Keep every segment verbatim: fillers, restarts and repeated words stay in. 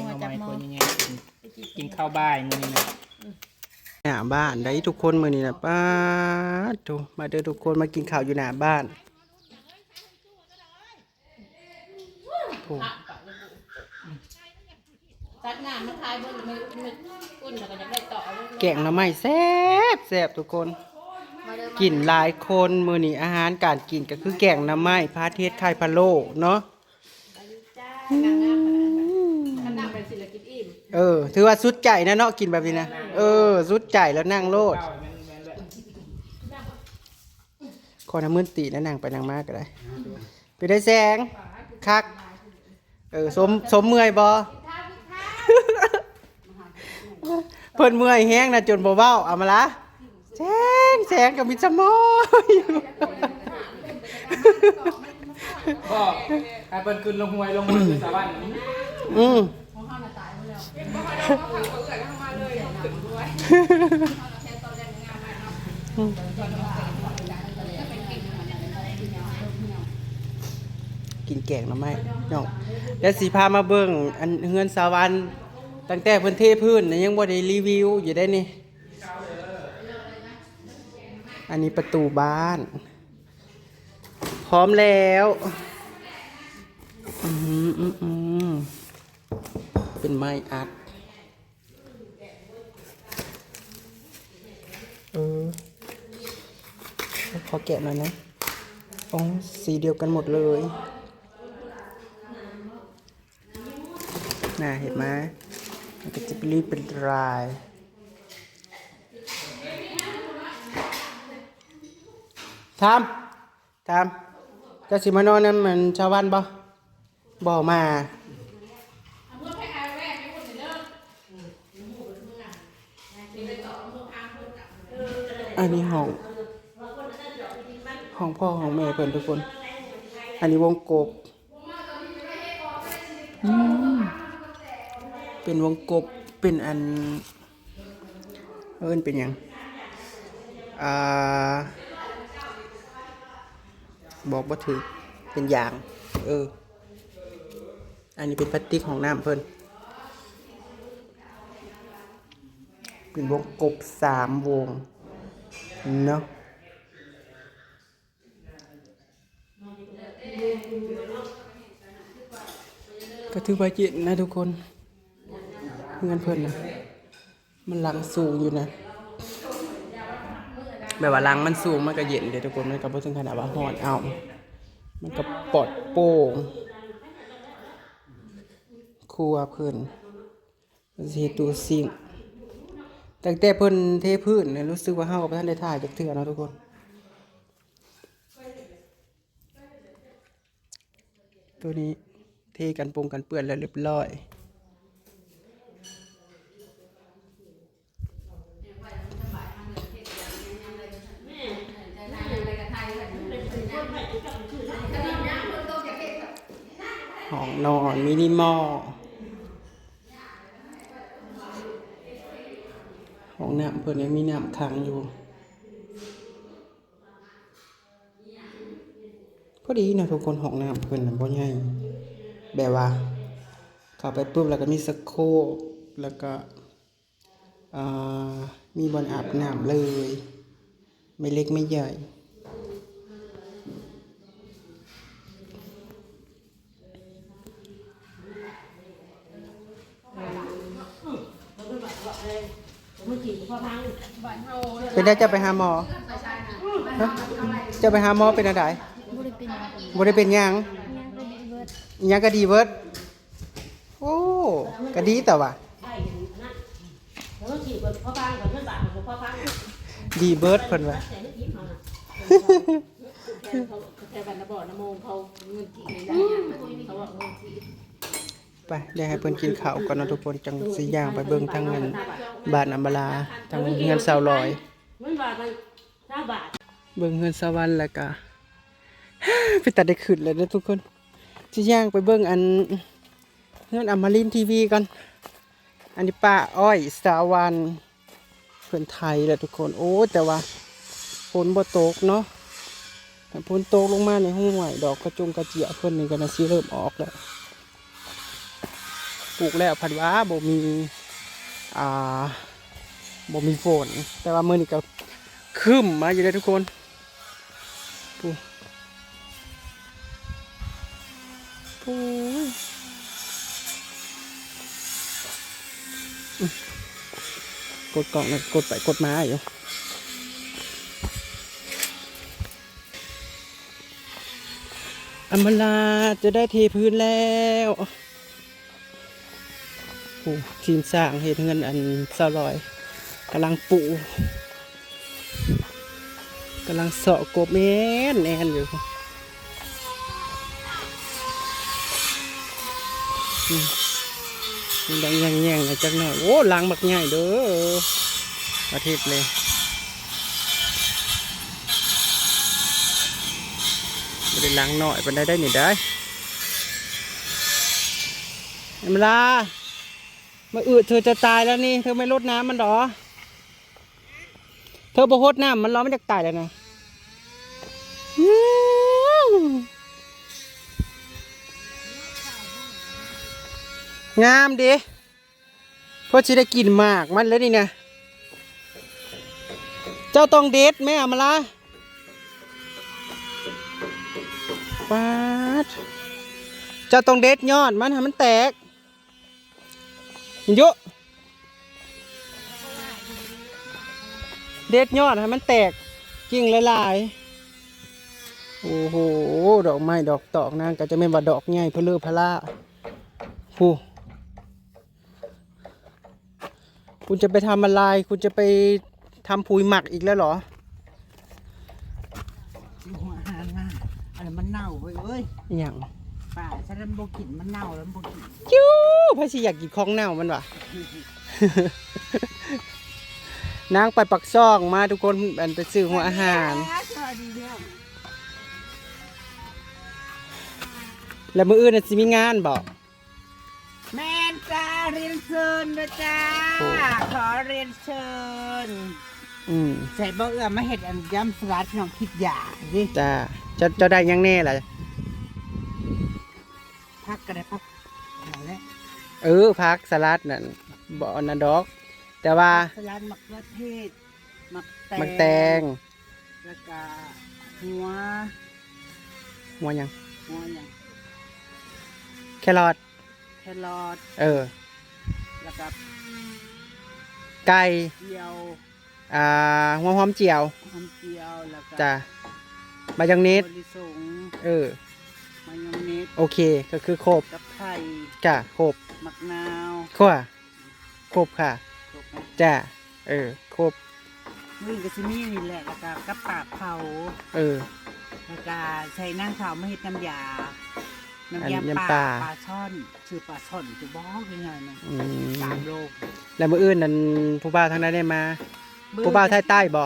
งหน่อไม้ หัวจักหม้อ ถ้วยใหญ่ๆ กิน กินข้าวบ่ายมื้อนี้นะ หน้าบ้านได้ทุกคนมื้อนี้นะ ป๊าดโธ่ มาเด้อทุกคน มากินข้าวอยู่หน้าบ้าน โอ้ ตัดงานมาขายเบิ่ง ไม่ ไม่อุ่นแล้วก็อยากได้ต่อ แกงหน่อไม้แซ่บแซ่บทุกคน มาเด้อ กินหลายคน มื้อนี้อาหารการกินก็คือแกงหน่อไม้ ผัดเห็ด ไข่พะโล้เนาะ จ้า อืม ขนาดไปสิละกินอิ่ม เออ ถือว่าสุดใจนะเนาะ กินแบบนี้นะ เออ สุดใจแล้วนั่งโลด ขอน้ำมือตีนะ นั่งไปนั่งมาก็ได้ เป็นได้แสง คัก เออ สม สมเมื่อยบ่ เพิ่นเมื่อยแฮงนะ จนบ่เว้า เอามาละ แสง แสงก็มีสมอยอยู่ ก็ให้เพิ่นขึ้นลงห้วย ลงห้วยคือสวรรค์ อืม กินแกงหน่อไม้เนาะ แล้วสิพามาเบิ่งอันเฮือนสาววัน ตั้งแต่เพิ่นเทพื้นน่ะยังบ่ได้รีวิวอยู่ได้นี่ อันนี้ประตูบ้าน พร้อมแล้ว อืม อืม อืม เป็นไม้อัด เออ ขอแกะหน่อยนะ อ๋อ สีเดียวกันหมดเลย น่ะ เห็นไหม มันก็จะเป็นรีดเป็นลาย ทาม ทาม เจ้าสิมานอนนำมันสาววันบ่ บ่มา อันนี้ห้อง ห้องพ่อห้องแม่เพิ่นทุกคน อันนี้วงกบ อืม เป็นวงกบ เป็นอัน เอิ้นเป็นหยัง อ่า บอกบ่ถืก เป็นยาง เออ อันนี้เป็นพลาสติกห้องน้ำเพิ่น เป็นวงกบสามวง เนาะ ก็ถือว่าเย็นนะทุกคน เฮือนเพิ่นนะ มันหลังสูงอยู่นะ แบบว่าหลังมันสูงมันก็เย็นเด้ทุกคน มันก็บ่ถึงขนาดว่าร้อน เอ้า มันก็ปลอดโปร่ง ครัวเพิ่น เพิ่นสิเฮ็ดตู้ซิงค์ ตั้งแต่เพิ่นเทพื้นเนี่ย รู้สึกว่าเฮาก็บ่ทันได้ถ่ายจักเทื่อเนาะทุกคน ตัวนี้เทกันปงกันเปื้อนแล้วเรียบร้อย ห้องนอนมินิมอล ห้องน้ำเพิ่นยังมีน้ำขังอยู่ พอดีนะทุกคน ห้องน้ำเพิ่นน่ะบ่ใหญ่ แบบว่า เข้าไปปุ๊บแล้วก็มีชักโครก แล้วก็ อ่า มีบ่อนอาบน้ำเลย ไม่เล็กไม่ใหญ่ เป็นได้เจ้าไปหาหมอ ฮะ เจ้าไปหาหมอเป็นอะไร บ่ได้เป็นหยัง บ่ได้เป็นหยัง หยังก็ดีเบิด หยังก็ดีเบิด โอ้ ก็ดีแต่ว่า ดีเบิดเพิ่นว่า แถวบ้านนาบ่อนาโมงเขาเงินกี่เขาว่าเงินกี่ ไป เดี๋ยวให้เพิ่นกินข้าวก่อนเนาะทุกคน จังสิย่างไปเบิ่งทางเงินบ้านอำมาลา ทางเฮือนสาวลอย มันว่ามันห้าบาท เบิ่งเฮือนสาววันแล้วก็ เป็นตาได้ขึ้นเลยเด้อทุกคน สิย่างไปเบิ่งอัน เฮือนอมรินทร์ทีวีก่อน อันนี้ป้าอ้อยสาวัน เพิ่นไถแหละทุกคน โอ้ แต่ว่าฝนบ่ตกเนาะ ถ้าฝนตกลงมาในห้วย ดอกกระจงกระเจียเพิ่นนี่ก็น่าสิเริ่มออกแล้ว ไป ปลูกแล้ว พัดว่าบ่มี อ่า บ่มีฝน แต่ว่ามื้อนี้ก็ครึ้มมาอยู่เด้อทุกคน ปู ปู กดกล่องนะ กดไปกดมาอยู่ อำมาลาจะได้เทพื้นแล้ว โอ้ ทีมสร้างเฮ็ดเฮือนอันสาวลอย กำลังปู กำลังเซาะกบแน่นแน่นอยู่ อืม มันดังแย่งๆหน่อยจักหน่อย โอ้ ลังบักใหญ่เด้อ อาทิตย์เลย บ่ได้ลังน้อยปานใดได้นี่ได้ เอมลา มาอืดเธอจะตายแล้วนี่ เธอไม่รดน้ำมันหรอ เธอบ่รดน้ำมันหรอ มันอยากตายแล้วนะ อืม งามดิ เพราะสิได้กินหมากมันแล้วนี่นะ เจ้าต้องเด็ดแม่อำมาลา ป๊าด เจ้าต้องเด็ดยอดมันให้มันแตก เยอะ เด็ดยอดให้มันแตก กิ่งหลายๆ โอ้โห ดอกไม้ดอกตอกนางก็จะแม่นว่าดอกใหญ่เพลือพะล่า ผู้ คุณจะไปทำอะไร คุณจะไปทำปุ๋ยหมักอีกแล้วเหรอ หัวอาหารมา อันนั้นมันเน่าเว้ยเอ้ย อหย่าง ป่าฉันมันบ่กิน มันเน่าแล้วมันบ่กิน คิ้ว ไผสิอยากกินของเน่ามันวะ นางไปปากซองมาทุกคน อันไปซื้อหัวอาหาร สวัสดีเด้อ แล้วมื้ออื่นน่ะสิมีงานบ่ แม่นจ้า เรียนเชิญนะจ้า โอ้ ขอเรียนเชิญ อืม ใส่บ่เอื้อมาเฮ็ดอันยำสลัดพี่น้องคิดอยากดิ จ้า เจ้า เจ้าได้หยังแน่ล่ะ ผักก็ได้ผักนั่นแหละ เออ ผักสลัดนั่น บ่อันนั้นดอก แต่ว่า สลัดมะเขือเทศ มะแตง มะแตง แล้วก็หัว หัวหยัง หัวหยัง แครอท แครอท เออ แล้วก็ ไก่ เจียว อ่า หัวหอมเจียว หอมเจียว แล้วก็ จ้ะ มายองเนส ถั่วลิสง เออ มายองเนส โอเค ก็คือครบ กับไข่ จ้ะ ครบ หมากนาว ครัว ครบค่ะ ครบนะ จ้ะ เออ ครบ มื้อก็สิมีนี่แหละ แล้วก็กับปลาเผา เออ แล้วก็ใส่นางขาวมาเฮ็ดน้ำยา น้ำยา อันยำปลา ปลา ปลาช่อน ชื่อปลาช่อนจะบอกยังไงนะ อืม สามโล แล้วมื้ออื่นนั่นผู้บ่าวทางใดได้มา มื้อ ผู้บ่าวไทยใต้บ่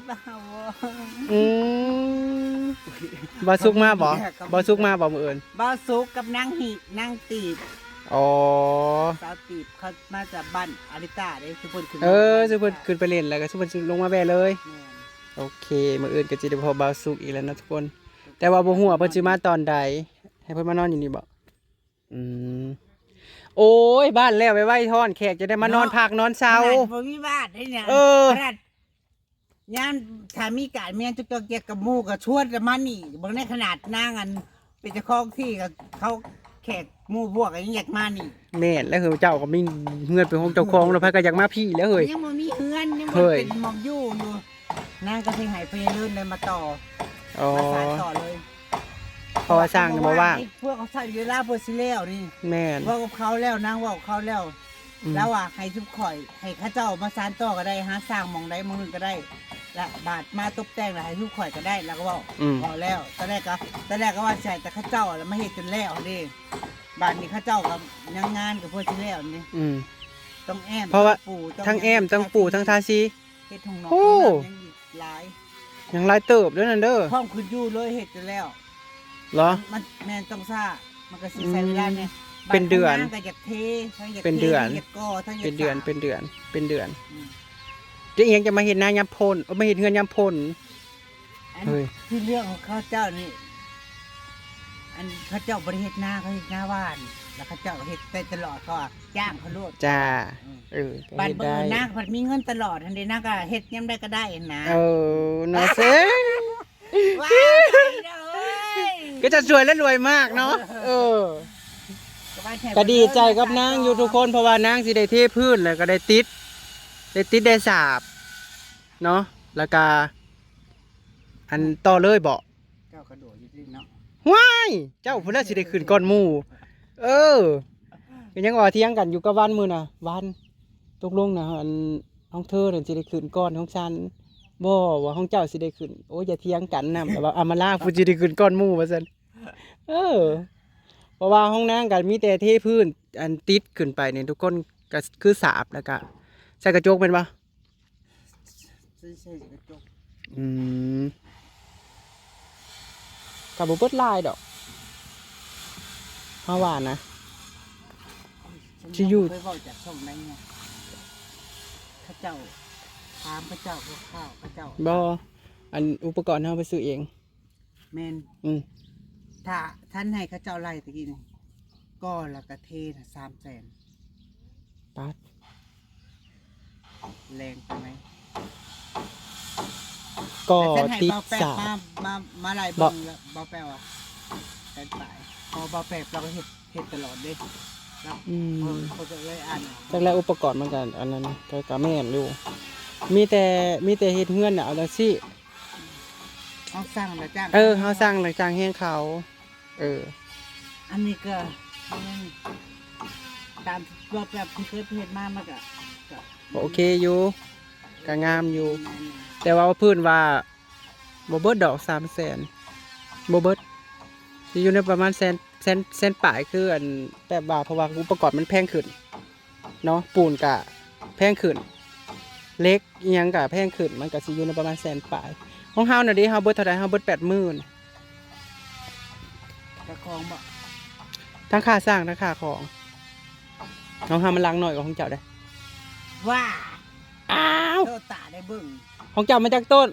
บ่าว อืม บ่าวสุกมาบ่ บ่าวสุกมาบ่มื้ออื่น บ่าวสุกกับนางหิ นางตีบ อ๋อ สาวตีบเขามาจากบ้านอาริต้าเด้ ซุเพิ่นขึ้น เออ มา ซุเพิ่นขึ้นไปเล่นแล้วก็ซุเพิ่นสิลงมาแวะเลย แม่น โอเค มื้ออื่นก็สิได้พอบ่าวสุกอีกแล้วเนาะทุกคน แต่ว่าบ่ฮู้ว่าเพิ่นสิมาตอนใด ให้เพิ่นมานอนอยู่นี่บ่ อืม โอ้ย บ้านแล้วไวๆ ฮ้อน แขกจะได้มานอน เนาะ พักนอนเซา ขนาดบ่มีบ้านได้เนี่ย เออ ขนาด ยามถ้ามีการมีงานจอกๆแจกๆกับหมู่ก็ชวนกันมานี่ เบิ่งในขนาดนางอันเป็นเจ้าของที่ก็เขาแขกหมู่พวกก็ยังอยากมานี่ แม่นแล้ว เฮ้ย เจ้าก็มีเฮือนเป็นของเจ้าของแล้ว ไผก็อยากมาพี้แหล้วเฮ้ย ยังบ่มีเฮือน ยังบ่ เฮ้ย เป็นหม่องอยู่อยู่ นางก็สิให้พญาเลินได้มาต่อ อ๋อ มาสานต่อเลย เพราะว่าช่างนี่บ่ว่าง พวกเขาใช้เวลาเพื่อสิแล้วนี่ แม่น เว้ากับเขาแล้ว นางเว้ากับเขาแล้ว อืม แล้วว่าให้ซุมข่อย ให้เขาเจ้ามาสานต่อก็ได้ หาสร้างหม่องใดหม่องหนึ่งก็ได้ และบาดมาตบแต่งแล้วให้ซุมข่อยก็ได้ แล้วก็เว้า อืม เว้าแล้ว ตอนแรกก็ ตอนแรกก็ว่าสิให้แต่เขาเจ้าแล้วมาเฮ็ดจนแล้วเด้ บาดนี้เขาเจ้าก็ยังงานก็เพื่อสิแล้วนี่ อืม ต้องแอม เพราะว่า ต้องปู ต้อง ทั้งแอม ทั้งปู ทั้งทาสี เฮ็ดห้องนอน โอ้ ห้องน้ำยังอีกหลาย ยังหลายเติบเด้อนั่นเด้อ พร้อมขึ้นอยู่เลยเฮ็ดจนแล้ว เหรอ มัน แม่นต้องซ่า มันก็สิใช้เวลาเนี่ย อืม เป็นเดือน บาดห้องน้ำก็อยากเท ทั้งอยากเท เป็นเดือน ทั้งอยากก่อ ทั้งอยาก เป็นเดือน สร้าง เป็นเดือน เป็นเดือน อืม จะอิหยังจะมาเฮ็ดนายามฝน เอ้ย มาเฮ็ดเฮือนยามฝน อัน เฮ้ย ที่เรื่องของเขาเจ้านี่ อันเขาเจ้าบ่ได้เฮ็ดนา เขาเฮ็ดนาหว่าน แล้วเขาเจ้าเฮ็ดได้ตลอด เขาว่าจ้างเขาโลด จ้า อืม เออก็ บ้านเฮ็ดเบิ่งได้ นางผัดมีเงินตลอดหั่นเด้ นางก็เฮ็ดยามใดก็ได้หั่นนะ เออ เนาะเซ่ ว้าย เด้อเอ้ย ก็จะสวยและรวยมากเนาะ เออ ก็ว่าแท้ ก็ดีใจกับนางอยู่ทุกคน เพราะว่านางสิได้เทพื้นแล้วก็ได้ติด ได้ติดได้สาบเนาะ แล้วก็ อันต่อเลยบ่ เจ้ากระโดดอยู่ที่เนาะ ว้าย เจ้าพุ้นละสิได้ขึ้นก่อนหมู่ เออ ก็ยังว่าเถียงกันอยู่กับวันมื้อน่ะ วัน ตกลงนะ อัน ของเธอนั่นสิได้ขึ้นก่อนของฉัน บ่ ว่าของเจ้าสิได้ขึ้น โอ้ย อย่าเถียงกันนำ แต่ว่าอำมาลาผู้สิได้ขึ้นก่อนหมู่ว่าซั่น เออ เพราะว่าของนางก็มีแต่เทพื้น อันติดขึ้นไปนี่ทุกคนก็คือสาบ แล้วก็ใส่กระจกแม่นบ่ ใส่ ใส่กระจก อืม ก็บ่เบิดหลายดอก เฮาว่านะ ฉัน สิอยู่ ยังบ่เคยเว้าจากช่องไหนไง เขาเจ้า ถามเขาเจ้า เขาเจ้า บ่ อันอุปกรณ์เฮาไปซื้อเอง แม่น อืม ถ้าฉันให้เขาเจ้าไล่ตะกี้นี่ ก่อแล้วก็เทน่ะ สามแสน ปาด แรงไปไหม ก็ แต่ฉันให้ ติด เบาแป๊บ สาบ มา มา มาไล่เบิ่ง บ่ แล้วเบาแป๊บว่า แสนปลาย พอเบาแป๊บเราก็เฮ็ด เฮ็ดตลอดเด้ แล้ว อืม เขา เขาจะเลยอ่านเอา จักแล้วอุปกรณ์มันก็อันนั้นก็ ก็แม่นอยู่ มีแต่ มีแต่เฮ็ดเฮือนน่ะ เอาจังซี่ เฮาสั่งแล้วจ้าง เออ เฮาสั่งแล้วจ้างแฮงเขา เออ อันนี้ก็ ตามเว้าแบบที่เคยเฮ็ดมา มันก็ ก็ ก็โอเคอยู่ ก็งามอยู่ แม่นๆ แต่ว่าเพิ่นว่า บ่เบิดดอก สามแสน บ่เบิด สิอยู่ในประมาณแสน แสน แสนปลาย คืออัน แบบว่า เพราะว่าอุปกรณ์มันแพงขึ้น เนาะ ปูนก็แพงขึ้น เหล็กอิหยังก็แพงขึ้น มันก็สิอยู่ในประมาณแสนปลาย ของเฮาน่ะเด้ เฮาเบิดเท่าใด เฮาเบิดแปดหมื่น ค่าของบ่ ทั้งค่าสร้าง ทั้งค่าของ ของเฮามันหลังน้อยกว่าของเจ้าเด้ ว้า อ้าว โตตาได้เบิ่ง ของเจ้ามันจักต้น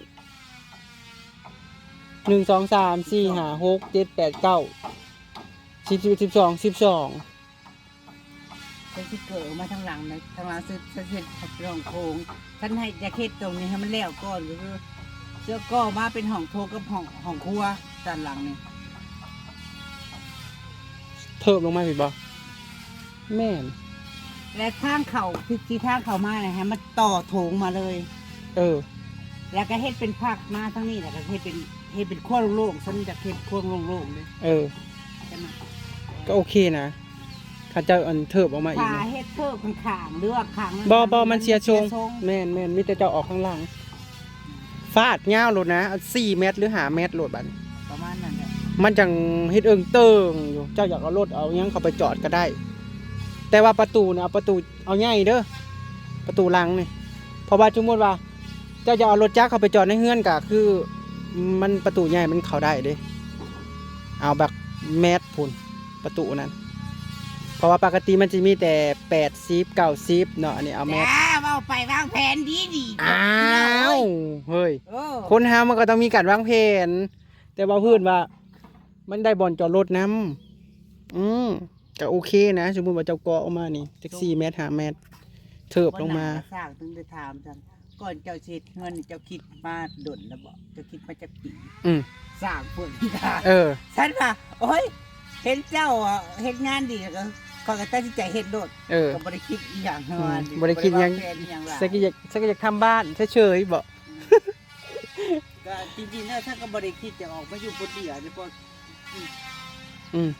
หนึ่ง สอง สาม สี่ ห้า หก เจ็ด แปด เก้า สิบ สิบเอ็ด สิบสอง สิบสอง ฉันสิเกิดออกมาทางหลังนะ ทางหลังฉัน ฉันเฮ็ดเป็นห้องโถง ฉันให้อยากเฮ็ดตรงนี้ให้มันแล้วก่อน ก็คือ เสื้อก่อมาเป็นห้องโถงกับห้อง ห้องครัวด้านหลังนี่ เพิ่มลงมาอีกบ่ แม่น และทางเข้า ที่ ที่ทางเข้ามาเนี่ย ให้มันต่อโถงมาเลย เออ แล้วก็เฮ็ดเป็นผักมาทางนี้ แล้วก็เฮ็ดเป็น เฮ็ดเป็นครัวโล่งๆ ฉันอยากเฮ็ดครัวโล่งๆ เลย เออ ใช่ไหม ก็โอเคนะ คันเจ้าอันเทิบออกมาอีก ถ้า นะ เฮ็ดเทิบข้างๆ หรือว่าข้าง บ่ บ่ มันเสียทรง เสียทรง แม่น แม่น มีแต่เจ้าออกข้างหลัง ฟาดยาวโลดนะ เอา สี่ เมตร หรือ ห้า เมตร โลดบัดนี้ ประมาณนั้นแหละ มันจังเฮ็ดเอิงเติงอยู่ เจ้าอยากเอารถเอาหยังเข้าไปจอดก็ได้ แต่ว่าประตูเนี่ย เอาประตู เอาใหญ่เด้อ ประตูหลังนี่ เพราะว่าสมมุติว่า เจ้าจะเอารถจักรเข้าไปจอดในเฮือนก็คือ มันประตูใหญ่มันเข้าได้เด้ เอาแบบแมตรพุ้น ประตูนั้น เพราะว่าปกติมันจะมีแต่ แปดสิบ เก้าสิบ เนาะ อันนี้เอาแมตร จ้า เว้าไปวางแผนดีดี อ้าว เฮ้ย เออ คนเฮามันก็ต้องมีการวางแผน แต่ว่าเพิ่นว่า มันได้บ่อนจอดรถนำ อืม ก็โอเคนะ สมมุติว่าเจ้าก่อออกมานี่ จัก สี่ เมตร ห้า เมตร เทิบลงมา วันหน้าสร้างถึงได้ถามจัง ก่อนเจ้าสิเฮ็ดเฮือนนี่เจ้าคิดมาดนแล้วบ่ เจ้าคิดมาจักปี อืม สร้างเพิ่นนี่นะ เออ ฉันว่า โอ้ย เห็นเจ้าอะเฮ็ดงานดีแล้วก็ ข้อยก็ตัดสินใจเฮ็ดโลด เออ ก็บ่ได้คิดอีหยัง อืม ว่า บ่ได้คิดหยัง บ่ได้วางแผนอีหยังหลาย ฉันก็อยาก ฉันก็อยากทำบ้านเฉยๆ บ่ อืม ก็จริงๆแล้วฉันก็บ่ได้คิดจะออกมาอยู่คนเดียวนี่ เพราะ อืม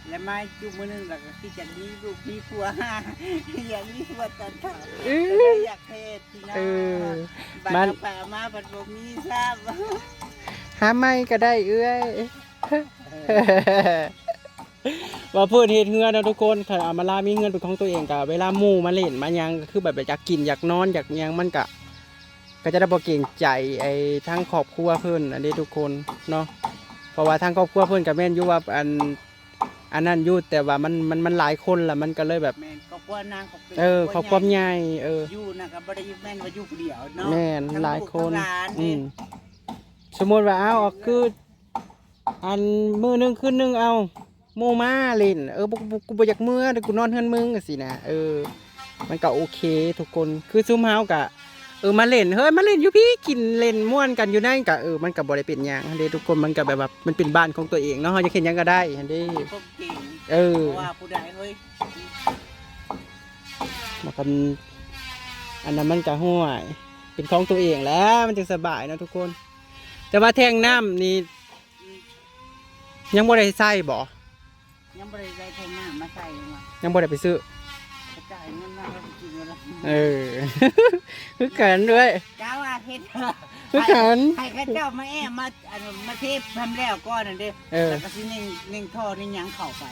แล้วมาอยู่มื้อหนึ่งแล้วก็คิดจะมีลูกมีผัว อยากมีผัวตอนเฒ่า เอ้ย ก็เลยอยากเฮ็ดพี่น้อง เออ บัด มัน เอาไปเอามาบัดบ่มีซ้ำ หาใหม่ก็ได้เอื้อย เออ ว่าเพิ่นเฮ็ดเฮือนเนาะทุกคน คันอำมาลามีเฮือนเป็นของตัวเองก็ เวลาหมู่มาเล่นมาหยังก็คือแบบอยากกินอยากนอนอยากหยังมันก็ ก็จะได้บ่เกรงใจไอ้ทั้งครอบครัวเพิ่นอันนี้ทุกคนเนาะ เพราะว่าทางครอบครัวเพิ่นก็แม่นอยู่ว่าอัน อันนั้นอยู่ แต่ว่ามัน มัน มันหลายคนละ มันก็เลยแบบ แม่น ครอบครัวนางก็เป็น เออ ครอบครัวใหญ่ ครอบครัวใหญ่ เออ อยู่น่ะก็บ่ได้แม่นว่าอยู่ผู้เดียวเนาะ แม่น ทั้ง หลายคน ลูกทั้งหลาน อืม เด้ สมมุติว่า เอ้า คือ อันมื้อหนึ่งคืนหนึ่ง เอา หมู่มาเล่น เออ บ่ บ่ กูบ่อยากเมือเด้อ กูนอนเฮือนมึงจั่งซี้นะ เออ มันก็โอเคทุกคน คือซุมเฮาก็ เออ มาเล่น เฮ้ย มาเล่นอยู่พี้ กินเล่นม่วนกันอยู่นั่นก็ เออ มันก็บ่ได้เป็นหยังหั้นเด้ทุกคน มันก็แบบว่า มันเป็นบ้านของตัวเองเนาะ เฮาอยากเฮ็ดหยังก็ได้หั้นเด้ ครบเกณฑ์ เออ บ่ว่าผู้ใดเฮ้ย มันก็ อันนั้นมันก็ห้วย เป็นของตัวเองแหละ มันจั่งสบายเนาะทุกคน แต่ว่าแท้งน้ำนี่ ยังบ่ได้ใส่บ่ ยังบ่ได้ได้แท้งน้ำมาใส่ยังวะ ยังบ่ได้ไปซื้อ กระจายเงินมาแล้วไปกินแล้ว เออ คือกันเด้ย กะว่าเฮ็ด คือกัน ให้เขาเจ้ามาแอบมา อัน มาเทพทำแล้วก่อนนั่นเด้ เออ แล้วก็สิเน่ง เน่งท่อเน่งหยังเข้าไป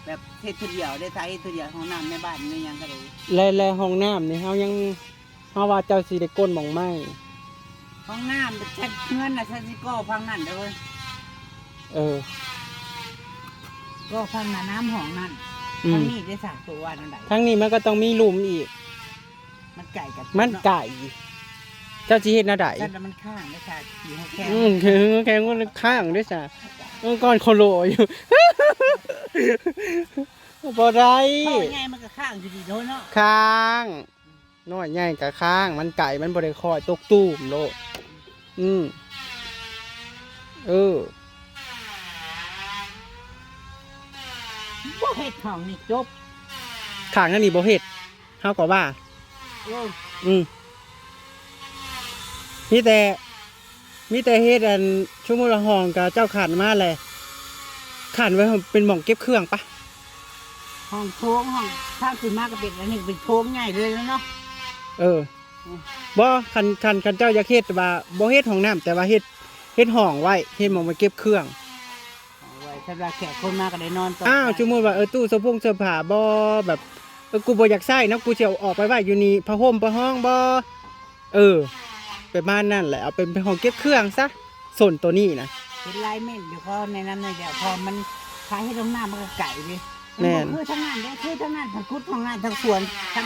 แบบเฮ็ดทีเดียวได้ ถ้าเฮ็ดทีเดียว ห้องน้ำในบ้านในหยังก็ได้ และ และห้องน้ำนี่เฮายัง เฮาว่าเจ้าสิได้ก้นหม่องไม้ ห้องน้ำ ฉัน เฮือนน่ะ ฉันสิก่อฝั่งนั้นเด้อเว้ย เออ ก่อฝั่งน่ะ น้ำห้องนั่น อืม ทางนี้ได้สามตัวนั่นใด ทางนี้มันก็ต้องมีหลุมอีก มันไกลกัน มันไกล เนาะ เจ้าสิเฮ็ดแนวใด ฉันน่ะมันข้างได้ค่ะ ขี่ให้แค่ อืม คือแค่ว่าข้างด้วยซะ เออ ก่อนโคโลอยู่ บ่ได้ ท่อใหญ่มันก็ข้างอยู่ดีโดนเนาะ ข้าง น้อยใหญ่ก็ข้าง มันไกล มันบ่ได้ค่อยตกตูมโลด อืม เออ บ่เฮ็ดห้องนี่จบ ข้างนั่นนี่บ่เฮ็ด เฮาก็ว่า เออ อืม มีแต่ มีแต่เฮ็ดอัน สมมุติว่าห้องก็เจ้าขันมาแหละ ขันไว้เป็นหม่องเก็บเครื่องปะ ห้องโถง ห้อง ทางขึ้นมาก็เป็นอันนี้ เป็นโถงใหญ่เลยแล้วเนาะ เออ อืม บ่ คัน คัน คันเจ้าอยากเฮ็ดว่า บ่เฮ็ดห้องน้ำ แต่ว่าเฮ็ด เฮ็ดห้องไว้ เฮ็ดหม่องไว้เก็บเครื่อง เอาไว้สำหรับแขกคนมาก็ได้นอนต่อ อ้าว ได้ สมมุติว่า เออ ตู้เสื้อผงเสื้อผ้าบ่ แบบ เออ กูบ่อยากใช้นะ กูสิเอาออกไปไว้อยู่นี่ ผ้าห่มผ้าห้องบ่ เออ ประมาณนั้นแหละ เอาเป็น เป็นห้องเก็บเครื่องซะ โซนตัวนี้นะ เป็นลายเม่นอยู่ เขาแนะนำหน่อยเดียว พอมัน ถ้าเฮ็ดห้องน้ำมันก็ไกลดิ แม่น มันบ่คือทางนั้นเด้ คือทางนั้น ทางขุด ทางนั้น ทางสวน ทาง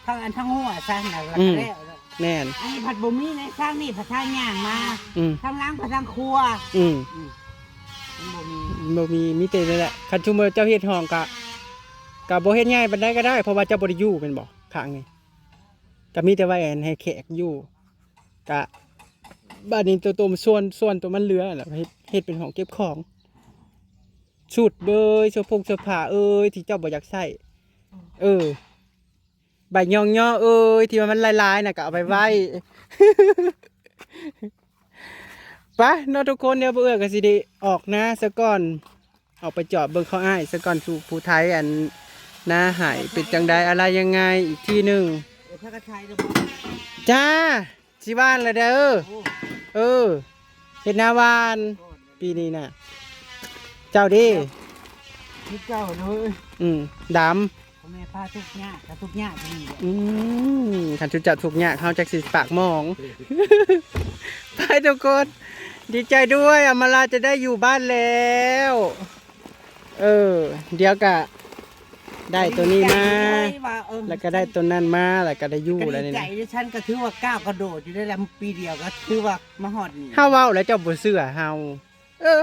ทางอัน ทางหัวซะ นั่นแหละ อืม ก็แล้ว แม่น อันนี้ผัดบ่มีในทางนี้ ผัดทางย่างมา อืม ทางหลัง ผัดทางครัว อืม อืม มันบ่มี บ่มี มีแต่นั่นแหละ คันสมมุติเจ้าเฮ็ดห้องกะ กะบ่เฮ็ดใหญ่ปานใดก็ได้ เพราะว่าเจ้าบ่ได้อยู่แม่นบ่ ข้างนี้ กะมีแต่ไว้อันให้แขกอยู่ กะ บัดนี้ตัว ตัวมันส่วน ส่วนตัวมันเหลือน่ะ เฮ็ด เฮ็ดเป็นห้องเก็บของ ชุดเอย เสื้อผงเสื้อผ้าเอย ที่เจ้าบ่อยากใช้ เออ ใบยองย่อเอย ที่ว่ามันหลายๆน่ะ ก็เอาไปไว้ ไปเนาะทุกคน เดี๋ยวบ่เอื้อก็สิได้ออกนาซะก่อน ออกไปจอบเบิ่งเขาอ้ายซะก่อน สู่ผู้ไทยอันนาหายเป็นจังใดอะไรยังไงอีกที่หนึ่ง เออ พระกระไทยเด้อ จ้า สิหว่านแล้วเด้อ โอ้ เออ เฮ็ดนาหว่าน ปีนี้น่ะ เจ้าเด้ คือเก่าเลย อืม ดำ พ่อแม่พาทุกข์ยาก ก็ทุกข์ยากอยู่นี่แหละ อืม คันชุดเจ้าทุกข์ยาก เฮาจักสิปากหมอง ไปทุกคน ดีใจด้วย อำมาลาจะได้อยู่บ้านแล้ว เออ เดี๋ยวกะ ได้ตัวนี้มา ดีใจด้วยว่า เออ แล้วก็ได้ตัวนั้นมา แล้วก็ได้อยู่ ก็ แล้ว ดี นี่ ใจ นะ ด้วย ฉันก็ถือว่าก้าวกระโดดอยู่ได้แล้ว ปีเดียวก็ถือว่ามาฮอดนี่ เฮาเว้าแล้วเจ้าบ่เชื่อเฮา เออ